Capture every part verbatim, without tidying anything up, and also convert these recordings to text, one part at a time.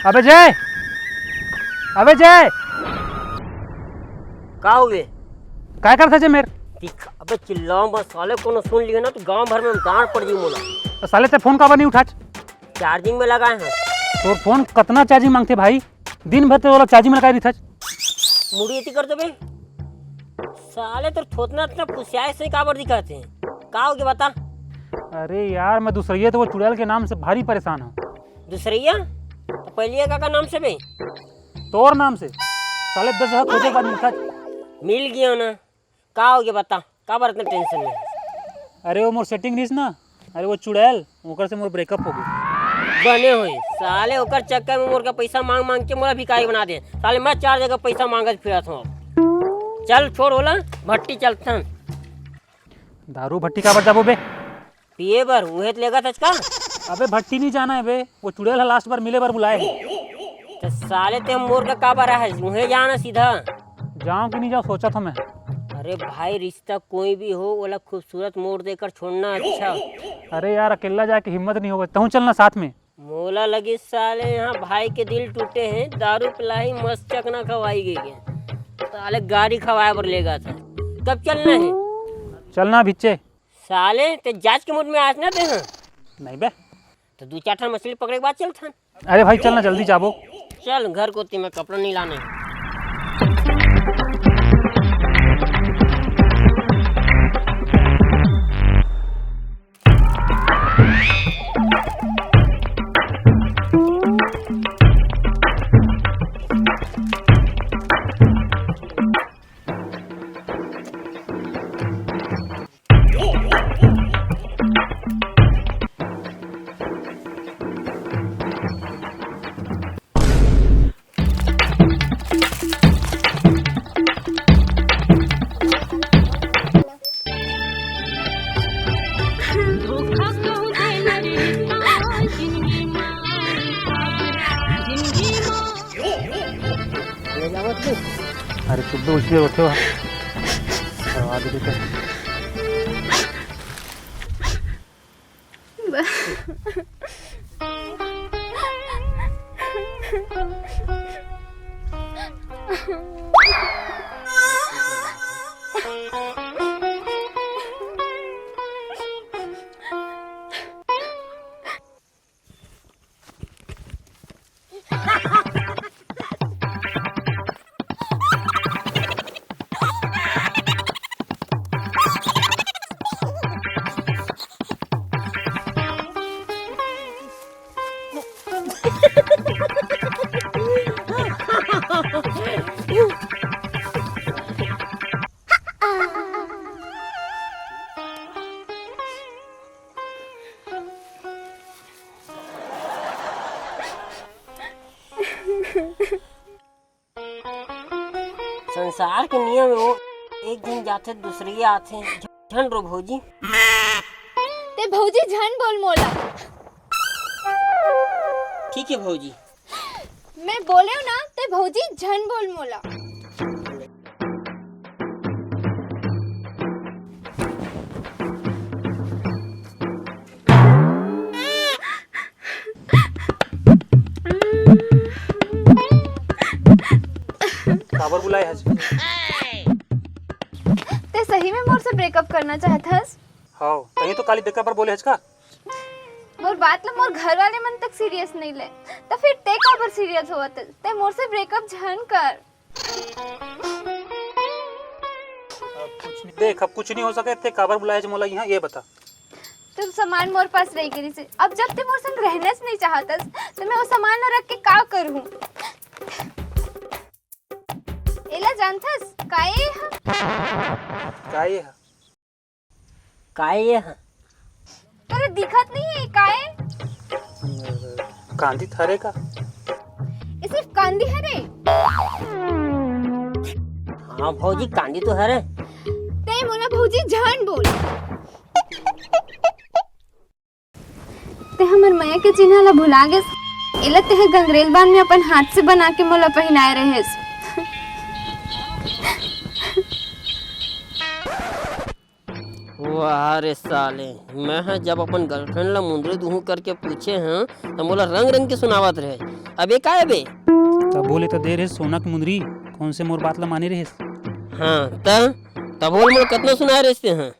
अबे जय, अबे जय, का हो गे? काय करत हस मेर? दिख, अबे चिल्लाओ मत साले, कोनो सुन लियो ना तो गांव भर में गांड पड़ जी मोला। तो साले ते फोन काबर नहीं उठाच? चार्जिंग में लगाए हैं। तोर फोन कतना चार्जिंग मांगथे भाई? दिन भर ते ओला चार्जिंग में लगाए रहिथच। मुड़ी एती कर देबे। साले तोर थोतना इतना पुसियाए से काबर दिखत हे? का हो गे बता? अरे यार, मैं दूसरैया तो वो चुड़ैल के नाम से भारी परेशान हूँ। दूसरैया? तो पहलिया का, का नाम से बे? तोर नाम से। साले दस जगह खोजे के बाद मिलता। मिल गया ना। का हो गे बता? काबर इतना टेंशन में? अरे वो मोर सेटिंग रहिस ना, अरे वो चुड़ैल, ओकर से मोर ब्रेकअप हो गे। बने होई साले, ओकर चक्कर में मोर का पैसा मांग मांग के मोला भिखारी बना दे। साले मैं चार जगह पैसा मांगत फिरत हूँ। चल छोड़ ओला, भट्टी चलथन। दारू भट्टी काबर जाबो बे? पिए बर, उहे त लेगत हच का? अबे भट्टी नहीं जाना है बे, वो चुड़ैल ह लास्ट बार मिले बर बुलाए हे। तो साले ते मोर का काबर आहे, उहे जाना सीधा। जाऊं कि नहीं जाऊं सोचत हूं मैं। अरे भाई, रिश्ता कोई भी हो, ओला खूबसूरत मोड़ देकर छोड़ना अच्छा। अरे यार, अकेला जाके हिम्मत नहीं होगा, तहूं चलना साथ में। मोला लगिस साले यहाँ भाई के दिल टूटे हे, दारू पिलाई मस्त चकना खवाई गई है। साले गाड़ी खवाए बर लेगत हे। कब चलना है? चलना भिच्चे। साले ते जांच के मूड में आस ना ते हाँ। नहीं बे। तो दू चार ठन मछली पकड़े के बाद चलथन। अरे भाई चल ना, जल्दी जाबो। चल घर कोती में कपड़ा नहीं लाने। अरे चुप बे, उछले होते हो। करवा दे बेटा। संसार के नियम हे वो, एक दिन जाथे दूसरी आथे। झन रो भौजी। ते भौजी झन बोल मोला। ठीक है भौजी। मैं बोले हूँ ना, ते भौजी झन बोल मोला। काबर बुलाए हस? ते सही में मोर से ब्रेकअप करना चाहत हस? हाँ, तहीं तो काली ब्रेकअप पर बोले हस का? मोर बात ला मोर घर वाले मन तक सीरियस नहीं ले, तो फिर ते काबर सीरियस होवत हस? ते मोर से ब्रेकअप झन कर। अब कुछ नहीं, देख, अब कुछ नहीं हो सके। ते काबर बुलाए हस मोला यहाँ, ये बता। तोर सामान मोर पास रह गे रिहिसे। अब जब ते मोर संग रहना नहीं चाहत हस, तो मैं वो सामान ला रख के का करूँ? एला जानथस? का ए ह? का ए ह? का ए ह? तोला दिखत नहीं है, का ए? कांदी थरे का? ये सिर्फ कांदी हरे? हाँ भौजी, कांदी तो हरे। ते मोला भौजी झन बोल। ते हमर मया के चिन्हा ला भुला गेस। एला तेह गंगरेल बांध में अपन हाथ से बना के मोला पहिनाए रहेस। ओ वाह रे साले, मैं ह जब अपन गर्लफ्रेंड ला मुंदरी दुहूं करके पूछे हंव, त मोला रंग रंग के सुनावत रहे। अबे का हे बे? तभो ले त दे रहे सोना के मुंदरी, कोन से मोर बात ला माने रहे? हाँ, त तभो ले मोला कतना सुनाए रहे तें?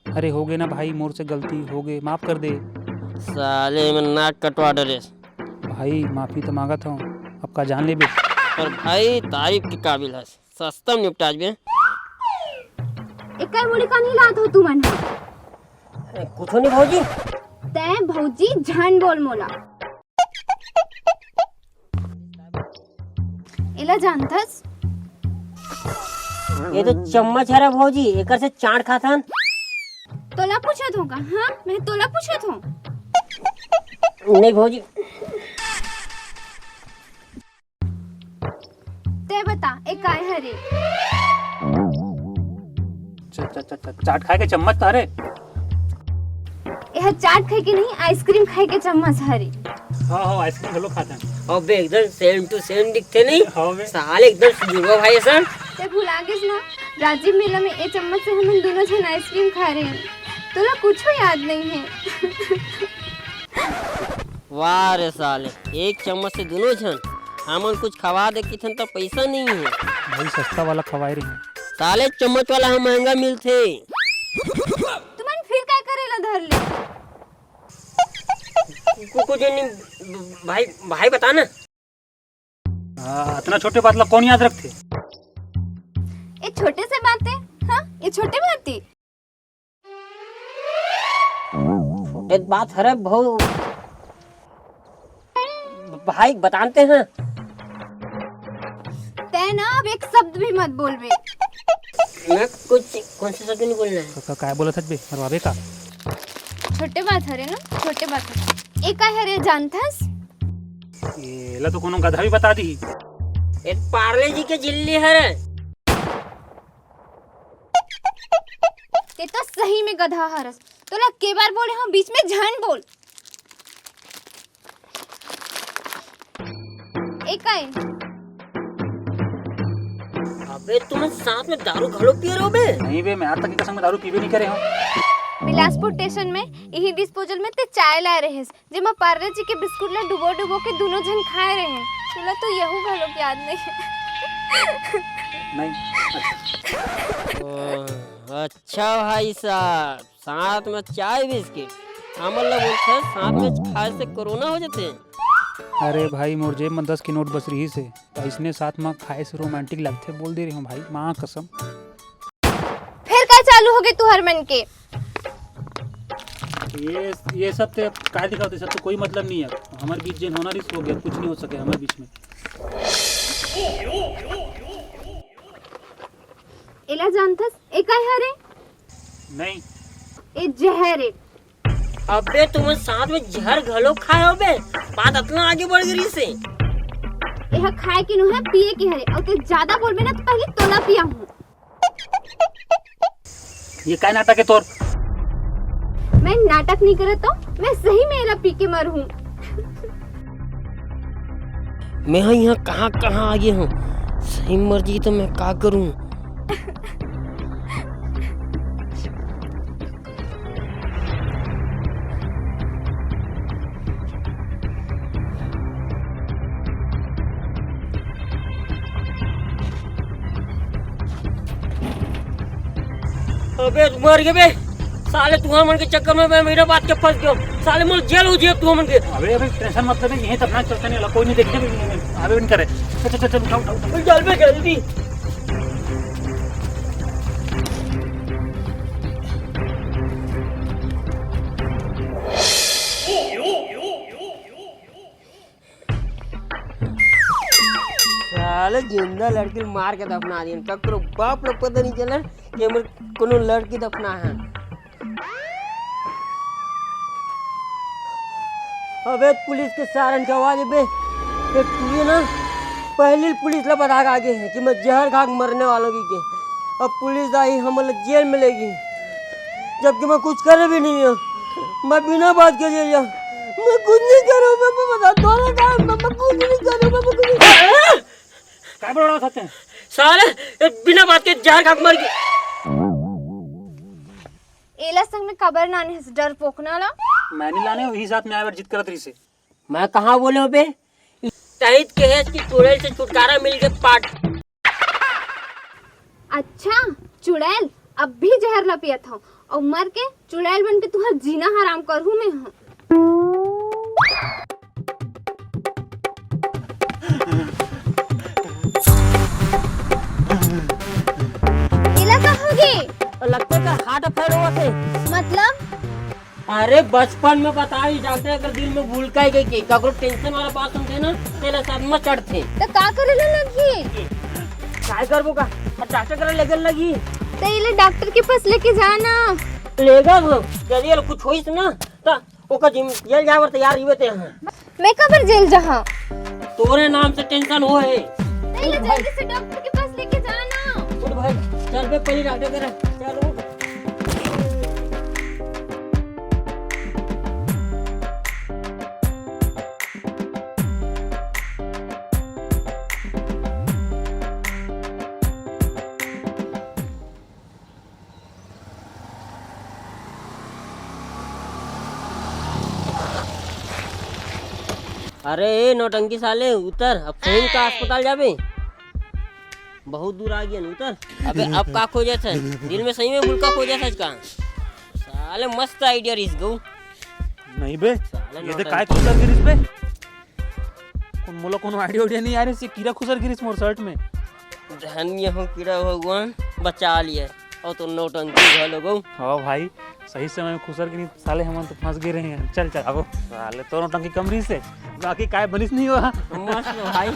अरे हो गे ना भाई, मोर से गलती हो गे, माफ कर दे। साले मैं नाक कटवा डरेस। भाई माफी त मांगत हंव, अब का जान लेबे। पर भाई तारीफ के काबिल हस। सस्ता में निपटा जबे। एकर मुड़ी का नहीं लात हो तुमन? अरे, कुछो नहीं भौजी। तैं भौजी झन बोल मोला। एला जानथस? ये तो चम्मच हरे भौजी, एकर से चाट खाथन। तोला पूछत हो का? हाँ, मैं तोला पूछत हूँ। नहीं भौजी। तैं बता, ए काय हरे? च-, च-, च-, च-, चाट खाए के चम्मच त हरे। एह चाट खाए के नहीं, आइसक्रीम खाए के चम्मच हरे। हाँ, हाँ, आइसक्रीम घलो खाथन। अबे एकदम same to same दिखथे नहीं? हाँ बे। साले एकदम जुड़वा भाई असन। तैं भुला गेस ना, राजीव मेला में ए चम्मच से हमन दोनों झन आइसक्रीम खाए रहेन। तोला कुछो याद नहीं हे। वाह रे साले, एक चम्मच से दुनों झन। हमन कुछ खवा दे किथन त पैसा नहीं हे। भाई सस्ता वाला खवाए रहे। साले चम्मच वाला ह महंगा मिलथे। तुमन फिर काय करे ला धर ले? कु-, कुछ नहीं भाई, भाई बता ना। हाँ, अतना छोटे बात ला कौन याद रखथे? ये छोटे से बात हे, हाँ, ये छोटे बात हे। छोटे बात हरे भाऊ, भाई बताते हैं। तैं ना अब एक शब्द भी मत बोलबे। मैं कुछ कौन से शब्द नहीं बोलना है। का, का, काय बोलत हस बे? मरवाबे का? छोटे बात हरे ना, छोटे बात हरे। ए काय हरे जानथस? एला तो कोनो गधा भी बता दी। ए पार्ले जी के झिल्ली हरे। तैं तो सही में गधा हरस। तोला के बार बोले हंव बीच में झन बोल। ए काय? अबे तुमन साथ में दारू घलो पिए रहो बे? नहीं बे, मैं आज तक के कसम में दारू पीबे नहीं करे हंव। बिलासपुर स्टेशन में इही डिस्पोजल में तैं चाय लाए रहेस, जेमा पार्ले जी के बिस्कुट ला डुबो डुबो के दुनों झन खाए रहेन। तोला तो यहू घलो याद नहीं हे। नहीं। अच्छा। ओ, अच्छा भाई साहब, साथ में चाय बिस्किट, हमन ला बोलथे साथ में खाए से कोरोना हो जाथे। अरे भाई, मोर जेब में दस के नोट बस रहिस हे, त अइसने साथ में खाए से रोमांटिक लगथे, बोल दे रहे हंव भाई, माँ कसम। फिर का चालू हो गे तुहर मन के? ये, ये सब ते काय दिखावत हे, सब तो कोई मतलब नहीं है। हमर बीच जेन होना रहिस हो गया, कुछ नहीं हो सके हमर बीच में। एला जानथस, ए काय हरे? नहीं। ए जहर ए। अबे तुमन साथ में जहर घलो खाए हो बे? बात अतना आगे बढ़ गे रहिस हे। एहा खाए के नोहे, पिए के हरे। अउ तैं ज्यादा बोलबे ना त पहली तोला पियाहूं। ये काय नाटक हे तोर? मैं नाटक नहीं करत हंव, मैं सही में एला पी के मरहूं। मैं ह इहां कहां कहां आ गे हंव, सही मर जाही त मैं का करूं? अबे मर गे बे, साले तुमन के चक्कर में मैं बिना बात के फंस गेंव। साले मोर जेल हो जाही तुमन के। अबे, अबे tension मत ले, यहीं दफना चलते नहीं, कोई नहीं देखे, अबे नहीं करे। चल, चल, चल, उठा, उठा, उठा। चल बे जल्दी। साले जिंदा लड़की ल मार के दफना दिन। ककरो बाप लोग पता नहीं चला कि हमर कोनो लड़की दफना है। अबे पुलिस के सारन के आवाज बे, ये तू ये ना पहली पुलिस ला बता के आगे है कि मैं जहर खा के मरने वाला हूँ के। अब पुलिस आई, हमला जेल में लेगी, जबकि मैं कुछ करे भी नहीं हूँ। मैं बिना बात के जेल जाऊँ, मैं कुछ नहीं करूँ। मैं, मैं बता दो ना, मैं, मैं कुछ नहीं करूँ, मैं, मैं कुछ नहीं। काय बड़बड़ावत हस तें? साले, ये बिना बात के जहर खा के मर गई। एला संग में काबर लाने हस डरपोकना ला? मैं नहीं लाने, वही साथ में आए बर जिद करत रहिसे। मैं कहाँ बोले हो बे? तहित के हेस कि चुड़ैल से छुटकारा मिल के पाट। अच्छा, चुड़ैल, अब भी जहर ला पियत हव अउ मर के चुड़ैल बन के तुहर जीना हराम करहूँ मैं ह। एला का होगे? लगथे का हार्ट अफेयर होवत हे। मतलब? अरे बचपन में बताई डॉक्टर, अगर दिल में भूलकाई गई के ककरो टेंशन वाला बात सुनथे ना, तेला सदमा चढ़थे। त का करे ला लगही? काय करबो का? अब डॉक्टर करा लेगे लगही। त एला डॉक्टर के पास लेके जा ना। लेगा वो, यदि एला कुछ होइस ना, त ओकर जिम जेल जाए बर तैयार रहिबे ते। मैं काबर जेल जाहा? तोरे नाम से टेंशन हो हे। नहीं, ले जल्दी से डॉक्टर के पास लेके जाना। उठ भाई, चल बे, पहले डॉक्टर करा। चल उठ। अरे ए नौटंकी साले, उतर, अब सही में का अस्पताल जाबे? बहुत दूर आ गया, उतर। अबे अब का खोजत है? दिल में सही में भूलका खोजत है का? साले मस्त आइडिया रिस गऊ। नहीं बे, साले ये दे नौटंकी। काय खुसर गिरिस बे? कोन मोला कोनो आइडिया उडिया नहीं आ रही, से कीड़ा खुसर गिरिस मोर शर्ट में। धन्य हो कीड़ा भगवान, बचा लिए। और तो नौटंकी घलो गऊ। हाँ भाई, सही समय में खुसर गिरिस, साले हमन तो फंस गए रहे हैं। चल चल आबो। साले तो नौटंकी कम रही से, बाकी काय बनिस नहीं हुआ। मस्त भाई,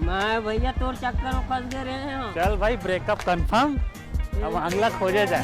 मैं भैया तोर चक्कर में फंस गए रहे हैं। चल भाई, ब्रेकअप कंफर्म। अब अगला खोजे जाए।